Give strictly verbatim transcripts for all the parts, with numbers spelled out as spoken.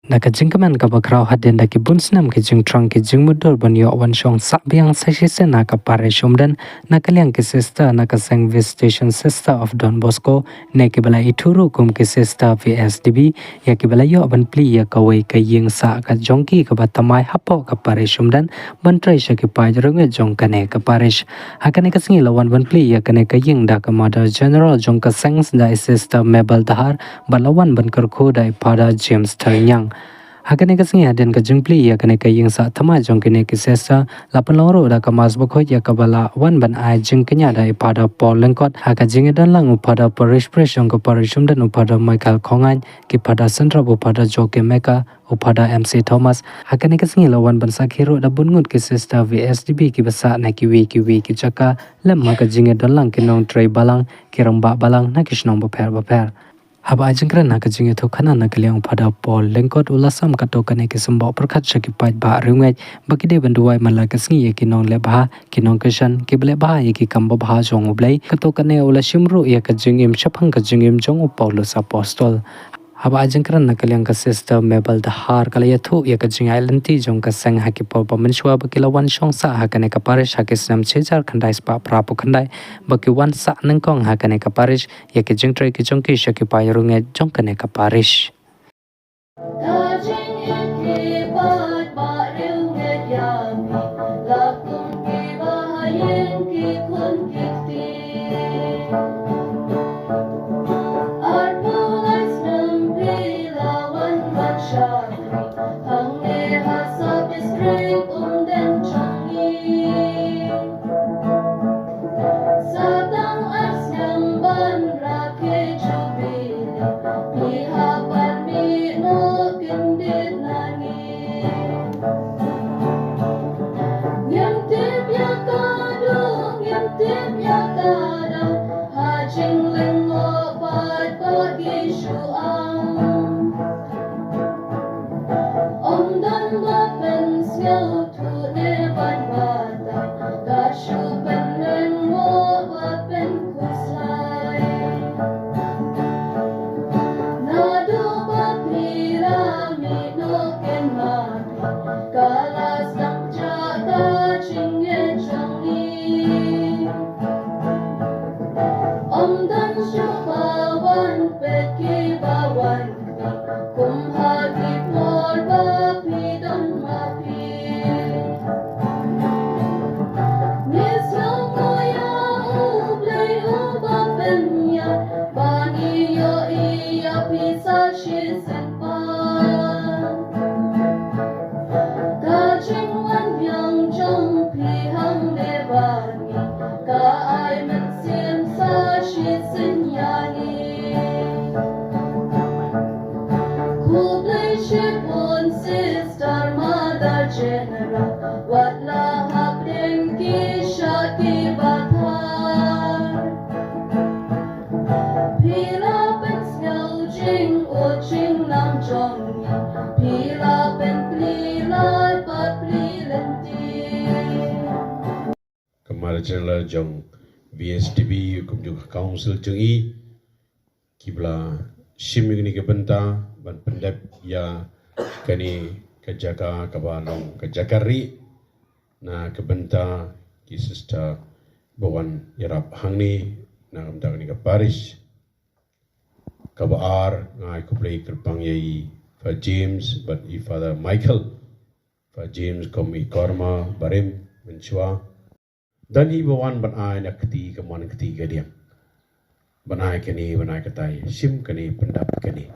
Na ka jingkmen kaba khraw hadien da ki bun snem ki jingthrang ki jingmutdur ban ïoh wan shong sah biang sa shisien ha ka parish Umden, na ka liang ki sister na ka seng Visitation Sister of Don Bosco, ne kiba la ithuh ruh kum ki sister V S D B, ïa kiba la ïoh ban plie ïa kawei ka ïing sah ka jong ki kaba thymmai hapoh ka parish Umden, ban trei sha ki paid riewngeit jong kane ka parish. Ha kane ka sngi la wan ban plie ïa kane ka ïing da ka Mother General jong ka seng, da i Sister Mabel Dahar, bad la wan ban kyrkhu da i Father James Tharñiang. Ha kane ka sngi hadien ka jingplie ïa kane ka ïing sah thymmai jong kine ki sister, la pynlong ruh da ka Mass Bakhuid ïa kaba la wan ban ai jingkñia da i Father Paul Lyngkot, ha ka jingïadonlang u Father Parish Priest jong ka parish Umden u Father Michael Khongaiñ, ki Father Synrap, u Father Joaquim Eka, u Father M C Thomas. Ha kane ka sngi la wan ban sakhi ruh da bun ngut ki sister V S D B kiba sah na kiwei kiwei ki jaka, lem ha ka jingïadonlang ki nongtrei balang, ki rangbah balang na ki shnong bapher bapher. Haba ai jingkren ha ka jingïathuhkhana na ka liang u Father Paul Lyngkot u la sam katto katne ki symboh pyrkhat sha ki paidbah riewngeit ba ki dei ban duwai man la ka sngi ïa ki nongleh bha, ki nongkyrshan, kiba leh bha ïa ki kam babha jong U Blei. Katto katne u la shim ruh ïa ka jingim shaphang ka jingim jong u Paulus Apostol. Haba ai jingkren na ka liang ka Sister Mabel Dahar ka la ïathuh ïa ka jingai lynti jong ka seng ha ki por ba mynshuwa ba ki la wan shong sah ha kane ka parish ha ki snem shi hajar khyndai spah phra phew khyndai, ba ki wan sah nyngkong ha kane ka parish ïa ki jingtrei ki jong ki sha ki paid riewngeit jong kane ka parish. Ka jingim ki paidbah riewngeit ïa phi la kum kiba ha ïing ki khun ki kti. Arphew lai snem phi la wan ban shakri hangne ha sub district Umden jong ngi. Sa tang ar snem ban rakhe Jubilee, phi hap ban mih noh kyndit na ngi. Ngim tip ïa ka duh, ngim tip ïa ka dang, ha jinglyngngoh paidbah ki shu am. Ym don ba pynsngewthuh ne ban batai, ka shu pynlyngngoh ba pynkhuslai. Naduh ba phi la mih noh kynmaw, ka la sdang jaka jingngeit jong ngi. Ym don shuh ba wan peit kiba wan, kum ha ki por ba phi don ma phi. Ngi sngewnguh ïa U Blei uba pynïaid ba ngi ïohi ïa phi sa shisien pat. Ka jingwan biang jong phi hangne bad ngi ka ai mynsiem sa shisien ïa ngi. Khublei shibun Sister Mother General, wat la hapdeng ki shah kiba thar. Phi la pynsngew jingud jingnang jong ngi, phi la pynplie lad bad plie lynti. Ka Mother General jong V S D B kumjuh ka council jong i, kiba la shim ïa kane ka bynta ban pyndep ïa kane ka jaka kaba long ka jaka rieh na ka bynta ki sister ba wan ïarap hangne na ka bynta kane ka parish. Kaba ar, nga ai khublei kyrpang ïa i Father James bad i Father Michael. Father James kum i korma barim mynshuwa. Don hi ba wan ban ai na kti ka mon kti ka diang. Ban ai kane, ban ai katai, shim kane, pyndap kane.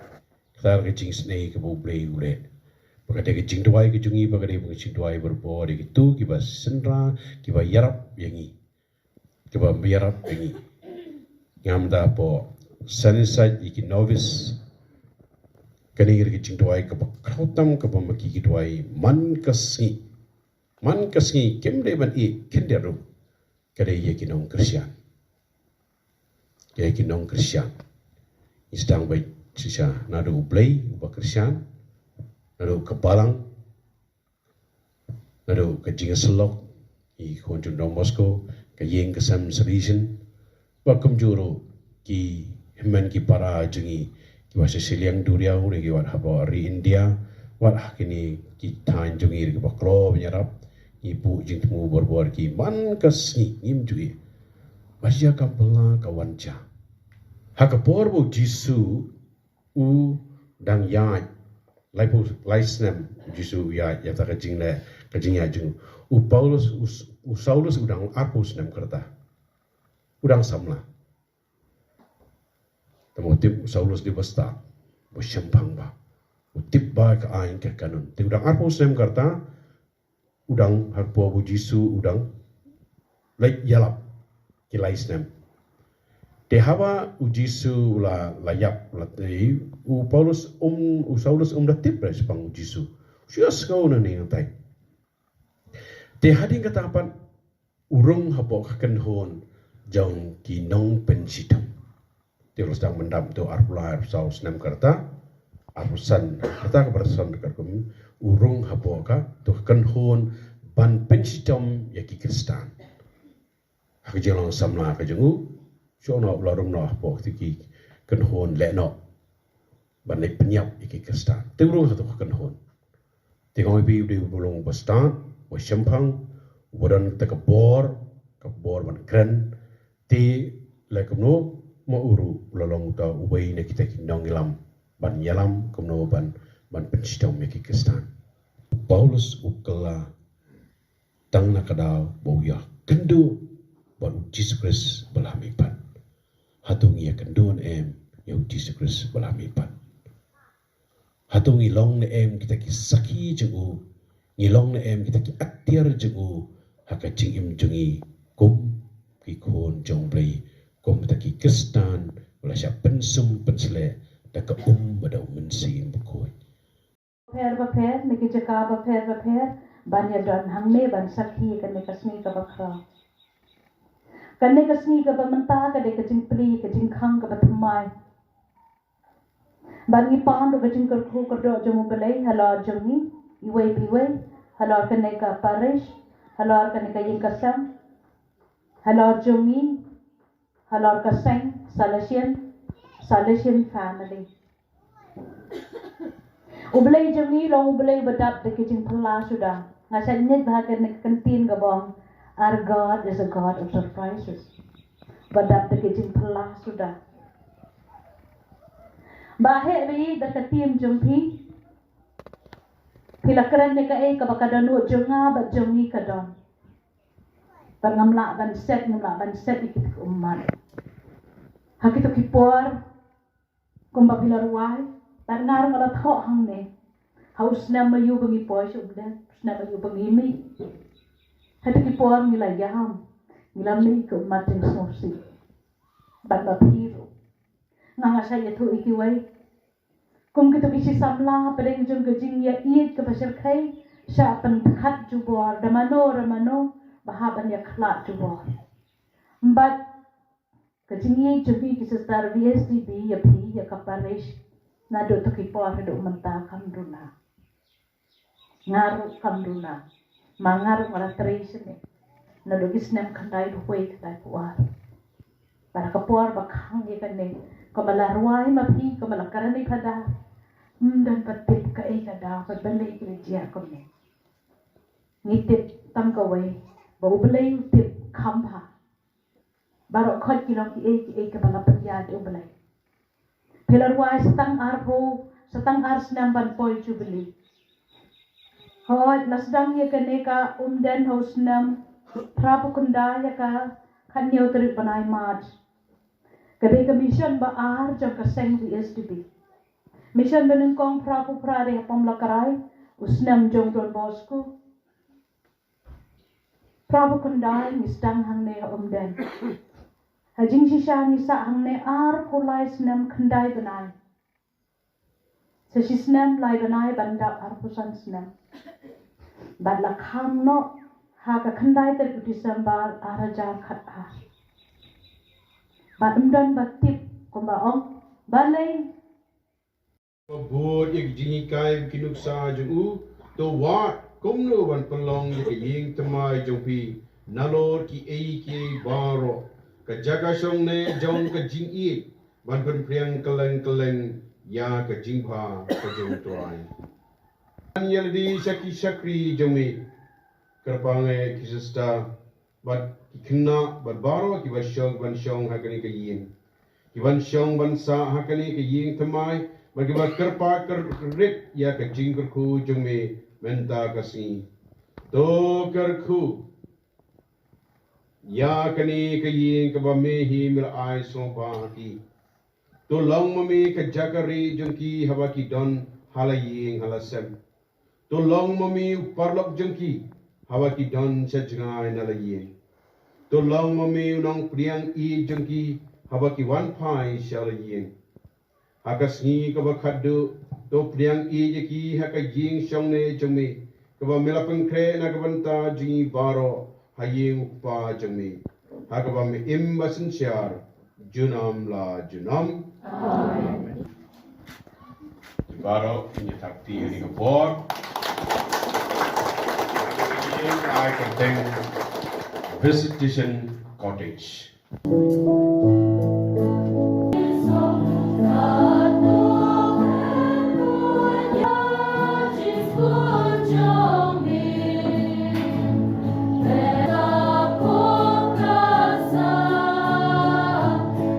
Kata ka jingisynei kaba U Blei u leh. Ba ka dei ka jingduwai ka jong ngi, ba ka dei ka jingduwai barabor ïa kito kiba synran, kiba ïarap ïa ngi. Kiba ïarap ïa ngi. Ngam da po sanisait ïa ki novice. Kane ka dei ka jingduwai kaba khraw tam kaba ma ki ki duwai man ka sngi. Man ka sngi kim dei ban ïeh khyndiat ruh. Ka dei ïa ki nongkyrshan. Ïa ki nongkyrshan. Ngi sdang beit shisha naduh U Blei uba kyrshan. Naduh ka balang. Naduh ka jingïasyllok i khun jong Don Bosco, ka ïing ka sem Salesian. Bad kumjuh ruh ki hynmen ki para jong ngi kiba sha shiliang duriaw ne ki wat hapoh ri India. Wat ha kine ki thaiñ jong ngi ruh kiba kloi ban ïarap, ngi buh jingthmu barabor ki man ka sngi, ngim ju ïeh. Ba jia kam pala ka wan jia. Ha ka por ba u Jisu u dang ïaid, laiphew lai snem u Jisu u ïaid, ïa kata ka jingleh, ka jingïaid jong u. U Paulus, u, u Saulus u dang arphew snem ka rta. U dang samla. Te mo tip u Saulus dei ba stad, ba shemphang bha. U tip bha ka aiñ ka kanun. Te u dang arphew snem ka rta, u dang ha ka por ba u Jisu u dang leit ïalap ki lai snem. Te haba u Jisu la, la ïap, la tei, u Paulus um, u Saulus um da tip re shaphang u Jisu. Shu ïa sngew na ne nangtai. Te hadien kata pat u rung hapoh ka kynhun jong ki nongpynshitom. Te u la sdang ban dap te arphew lai, arphew saw snem ka rta, arphew san ka rta, kaba rta san ka rta, u rung hapoh ka, to ka kynhun ban pynshitom ïa ki Khristan. Ha ka jinglong samla ka jong u, shuh noh u la rung noh hapoh kito ki kynhun lehnoh ban leit pynïap ïa ki Khristan. Te u rung ha to ka kynhun. Te nga ong ïa phi u dei u long ba stad, ba shemphang, uba don kata ka bor, ka bor ban kren. Te lei kumno ma u ruh u la long uta uwei na kita ki nongïalam ban ïalam kumno ban, ban pynshitom ïa ki Khristan. U Paulus u kylla tang na ka daw ba u ïakynduh bad u Jisu Khrist ba la mihpat. Hato ngi ïakynduh ne em ïa u Jisu Khrist ba la mihpat? Hato ngi long ne em kita ki sakhi jong u? Ngi long ne em kita ki atiar jong u ha ka jingim jong ngi kum ki khun jong U Blei, kum kita ki Khristan ba la shah pynsum pynsleh da ka um bad da u Mynsiem Bakhuid? Bapher bapher, na ki jaka bapher bapher, ban ïadon hangne ban sakhi ïa kane ka sngi kaba khraw. Kane ka sngi kaba mynta ka dei ka jingplie, ka jingkhang kaba thymmai. Bad ngi pan ruh ka jingkyrkhu kyrdoh jong U Blei halor jong ngi iwei pa iwei, halor kane ka parish, halor kane ka ïing ka sem, halor jong ngi, halor ka seng Salesian, Salesian family. U Blei jong ngi long U Blei ba dap da ki jingphylla suda. Nga shait ngeit ba ha kane ka kyntien kaba ong, "Our God is a God of surprises." Ba dap da ki jingphylla suda. Ba heh ba ïeit da ka team jong phi. Phi la kren ïa kaei kaba ka dohnud jong nga bad jong ngi ka don. Bad ngam lah ban set, ngam lah ban set ïa kito ki ummat. Ha kito ki por, kumba phi la rwai, bad nga ruh nga la thoh hangne. Ha u snem aïu ba ngi poi sha Umden, u snem aïu ba ngi mih. Ha kito ki por ngi la ïam, ngi la mih kum u Martin Snow Seed. Bad ma phi ruh. Nga nga shah ïathuh ïa kiwei. Kum kito ki shi samla, pdeng jong ka jingïaieit kaba shyrkhei, shah pyndkhat jubor, da mano, da mano, ba hap ban ïakhlad jubor. Bad ka jingïeit jong phi ki sister V S D B ïa phi, ïa ka parish, naduh to ki por haduh mynta kam duna. Nga ruh kam duna. Ma nga ruh nga la trei shane. Naduh ki snem khyndai phew wei khyndai phew ar. Bad ha ka por ba khang ïa kane, kumba la rwai ma phi, kumba la kren ïa ka da. Ym don ba tip kaei ka daw, ba balei ki la jia kumne. Ngi tip tang kawei, ba U Blei u tip kham bha. Baroh khoit ki long kiei kiei kiba la pynïaid da U Blei. Phi la rwai sa tang arphew, sa tang ar snem ban poi Jubilee. Hooid, la sdang ïa kane ka Umden ha u snem phra phew khyndai, ïa ka khathynñiew tarik bnai March. Ka dei ka mission ba ar jong ka seng V S D B. Mission ba nyngkong phra phew phra dei ha Pom Lakrai, u snem jong Don Bosco. Phra phew khyndai ngi sdang hangne ha Umden. Ha jingshisha ngi sah hangne arphew lai snem khyndai bnai. Sa shi snem lai bnai ban dap arphew san snem. Bad la khang noh ha ka khyndai tarik u December ar hajar khat ar. Bad ym don ba tip kumba ong balei. Ba bud ïa ki jinghikai ki nuksa jong u, to wad kumno ban pynlong ïa ka ïing thymmai jong phi nalor kiei kiei baroh, ka jaka shong ne jong ka jingïeit, ban pynphriang kylleng kylleng ïa ka jingbha ka jong U Trai. Ïa lade sha ki shakri jong me, kyrpang eh ki sister bad ki khynnah bad baroh kiba shong, ban shong ha kane ka ïing, kiban shong ban sah ha kane ka ïing thymmai, bad kiba kyrpad kyrrit ïa ka jingkyrkhu jong me mynta ka sngi. To kyrkhu ïa kane ka ïing kaba me hi me la ai sngewbha ha ki. To long ma me ka jaka rieh jong ki haba ki don ha la ïing ha la sem. To long ma me u paralok jong ki haba ki don sha jngai na la ïing. To long ma me u nongpdiang ïeit jong ki haba ki wan phai sha la ïing. Ha ka sngi kaba khatduh, to pdiang ïeit ïa ki ha ka ïing shongneh jong me, kaba me la pynkhreh na ka bynta jong ngi baroh ha ïing u Kpa jong me, ha kaba me im ba synshar junom la junom. Amen. Baroh ngin ïa thap kti ha kane ka por. Ai kyrteng Visitation Cottage.